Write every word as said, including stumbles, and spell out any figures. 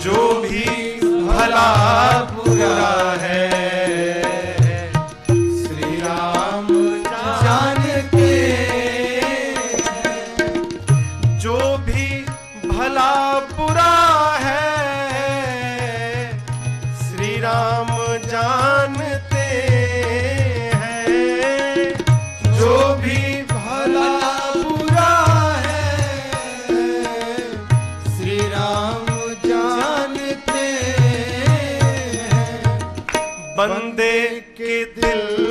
जो भी भला बुरा है, श्री राम जानते हैं। जो भी भला बुरा है, श्री राम जानते हैं। जो भी भला बुरा है, श्री राम जानते हैं। बंदे के दिल